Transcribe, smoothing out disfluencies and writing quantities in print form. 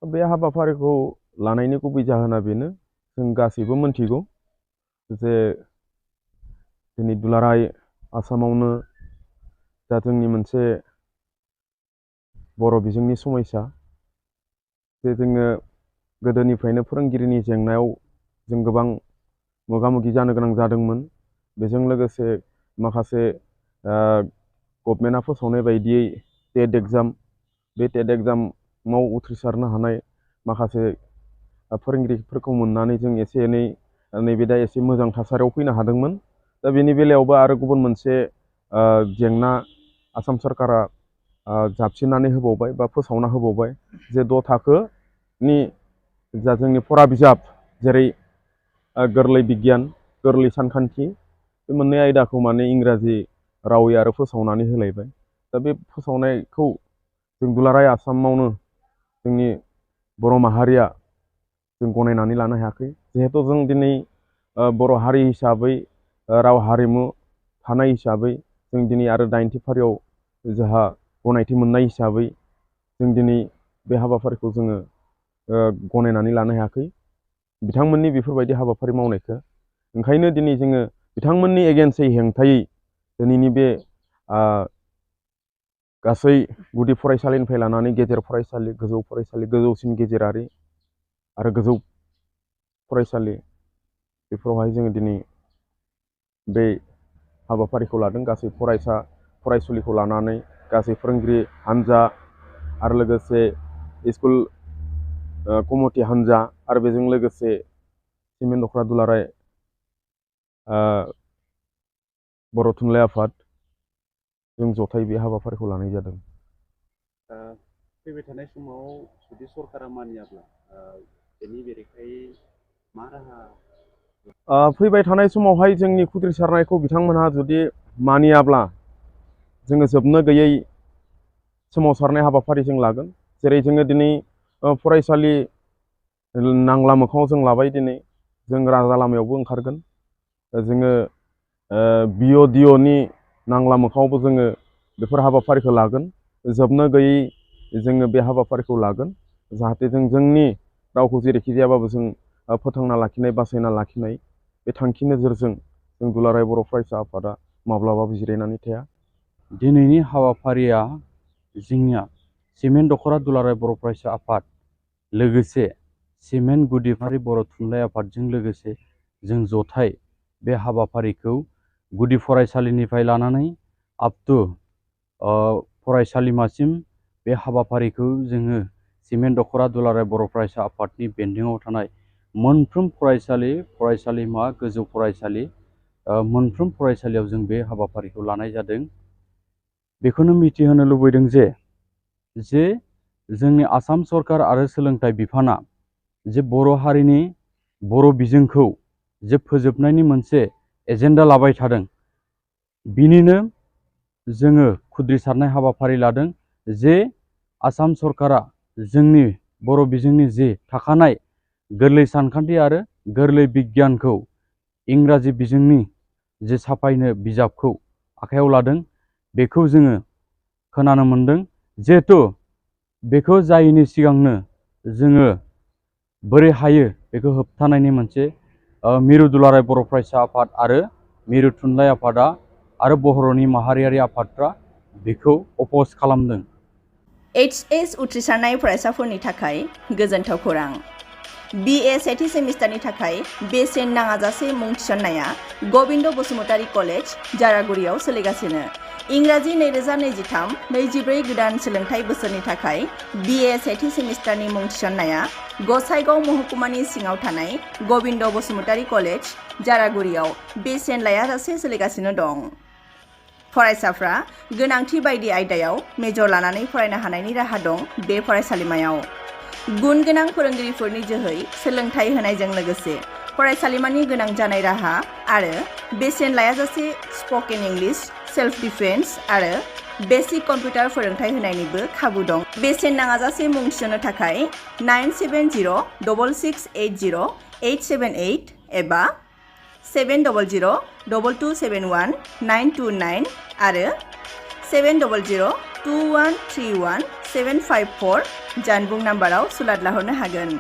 बे हाबाफारिखौ लानायनि गुबै जाहोना बेनो जों गासैबो मोनथिगौ जे दिनै दुलाराय आसामावनो दा जोंनि मोनसे बर' बिजोंनि समयसा जे जोङो गोदोनिफ्रायनो फोरोंगिरिनि जेंनायाव जों गोबां मोगा-मोगि जानो गोनां जादोंमोन। बेजों लोगोसे माखासे गभर्नमेन्टआ फोसावनाय बायदियै टेट एग्जाम बे टेट एग्जामाव उथ्रिसारनो हानाय माखासे फोरोंगिरिफोरखौ मोननानै जों एसे एनै नैबे दा एसे मोजां थासारियाव फैनो हादोंमोन। दा बेनि बेलायावबो आरो गुबुन मोनसे जेंना आसाम सरकारा जाबसिननानै होबावबाय बा फोसावना होबावबाय जे द' थाखोनि जा जोंनि फरा बिजाब जेरै गोरलै बिगियान गोरलै सानखान्थि बे मोननै आयदाखौ माने इंराजि रावै आरो फोसावनानै होलायबाय। दा बे फोसावनायखौ जों दुलाराय आसामावनो जोंनि बर' माहारिया जों गनायनानै लानो हायाखै। जिहेथु जों दिनै बर' हारि हिसाबै राव हारिमु थानाय हिसाबै जों दिनै आरो 9थि फारियाव जोंहा गनायथि मोननाय हिसाबै जों दिनै बे हाबाफारिखौ जोङो गनायनानै लानो हायाखै बिथांमोननि बेफोरबायदि हाबाफारि मावनायखौ। ओंखायनो दिनै जोङो बिथांमोननि एगेन्स्टै हेंथायै दिनैनि बे गासै गुदि फरायसालिनिफ्राय लानानै गेजेर फरायसालि गोजौ फरायसालि गोजौसिन गेजेरारि आरो गोजौ फरायसालि बेफोरावहाय जोङो दिनै बे हाबाफारिखौ लादों। गासै फरायसा फरायसुलिखौ लानानै गासै फोरोंगिरि हान्जा आरो लोगोसे स्कुल कमिटि हान्जा आरो बेजों लोगोसे सिमेन्ट दख'र दुलाराय बर' थुनलाइ आफाद जों जथाय बे हाबाफारिखौ लानाय जादों। फैबाय थानाय समाव जुदि सरकारा मानियाब्ला बेनि बेरेखायै मा राहा? फैबाय थानाय समावहाय जोंनि खुद्रिसारनायखौ बिथांमोनहा जुदि मानियाब्ला जोङो जोबनो गैयै सोमावसारनाय हाबाफारि जों लागोन। जेरै जोङो दिनै फरायसालि नांला मोखाङाव जों लाबाय दिनै जों राजा लामायावबो ओंखारगोन। जोङो BODOनि नांला मोखाङावबो जोङो बेफोर हाबाफारिखौ लागोन। जोबनो गैयै जोङो बे हाबाफारिखौ लागोन जाहाथे जों जोंनि रावखौ जेरैखि जायाबाबो जों फोथांना लाखिनाय बासायना लाखिनाय बे थांखि नोजोरजों जों दुलाराय बर' फरायसा आफादा माब्लाबाबो जिरायनानै थाया। दिनैनि हाबाफारिया जोंनिया सिमेन्ट दख'र दुलाराय बर' फरायसा आफाद लोगोसे सिमेन्ट गुदिफारि बर' थुनलाइ आफादजों लोगोसे जों जथाय बे हाबाफारिखौ गुदि फरायसालिनिफ्राय लानानै आप टु फरायसालिमासिम बे हाबाफारिखौ जोङो सिमेन्ट दख'र दुलाराय बर' फरायसा आफादनि बेन्दोङाव थानाय मोनफ्रोम फरायसालि फरायसालिमा गोजौ फरायसालि मोनफ्रोम फरायसालियाव जों बे हाबाफारिखौ लानाय जादों। बेखौनो मिथिहोनो लुबैदों जे जोंनि आसाम सरकार आरो सोलोंथाइ बिफाना जे बर' हारिनि बर' बिजोंखौ जे फोजोबनायनि मोनसे एजेन्डा लाबाय थादों बिनिनो जोङो खुद्रिसारनाय हाबाफारि लादों जे आसाम सरकारा जोंनि बर' बिजोंनि जे थाखानाय गोरलै सानखान्थि आरो गोरलै बिगियानखौ इंराजि बिजोंनि जे साफायनो बिजाबखौ आखायाव लादों बेखौ जोङो खोनानो मोनदों। जिहेथु बेखौ जायैनि सिगांनो जोङो बोरै हायो बेखौ होबथानायनि मोनसे मिरु दुलाराय बर' फरायसा आफाद आरो मिरु थुनलाइ आफादा आरो बर'नि माहारियारि आफादफ्रा बेखौ अप'ज खालामदों। HS उथ्रिसारनाय फरायसाफोरनि थाखाय गोजोनथाव खौरां। BA सेथि सेमिस्टारनि थाखाय बेसेन नाङाजासे मुं थिसननाया गबिन्द बसुमतारी कलेज जारागुरियाव सोलिगासिनो। इंराजि 2023-24 गोदान सोलोंथाइ बोसोरनि थाखाय BA सेथि सेमिस्टारनि मुं थिसननाया गसाइगाव महकुमानि सिङाव थानाय गबिन्द बसुमतारी कलेज जारागुरियाव बेसेन लायाजासे सोलिगासिनो दं। फरायसाफ्रा गोनांथि बायदि आयदायाव मेजर लानानै फरायनो हानायनि राहा दं बे फरायसालिमायाव। गुन गोनां फोरोंगिरिफोरनि जोहै सोलोंथाइ होनायजों लोगोसे फरायसालिमानि गोनां जानाय राहा आरो बेसेन लायाजासे स्पकेन इंलिश, सेल्फ डिफेन्स आरो बेसिक कम्पिउटार फोरोंथाइ होनायनिबो खाबु दं। बेसेन नाङाजासे मुं थिसननो थाखाय 970226807878 एबा 70022719229 आरो 700 2131 754 जानबुं नाम्बाराव सुलाद लाहरनो हागोन।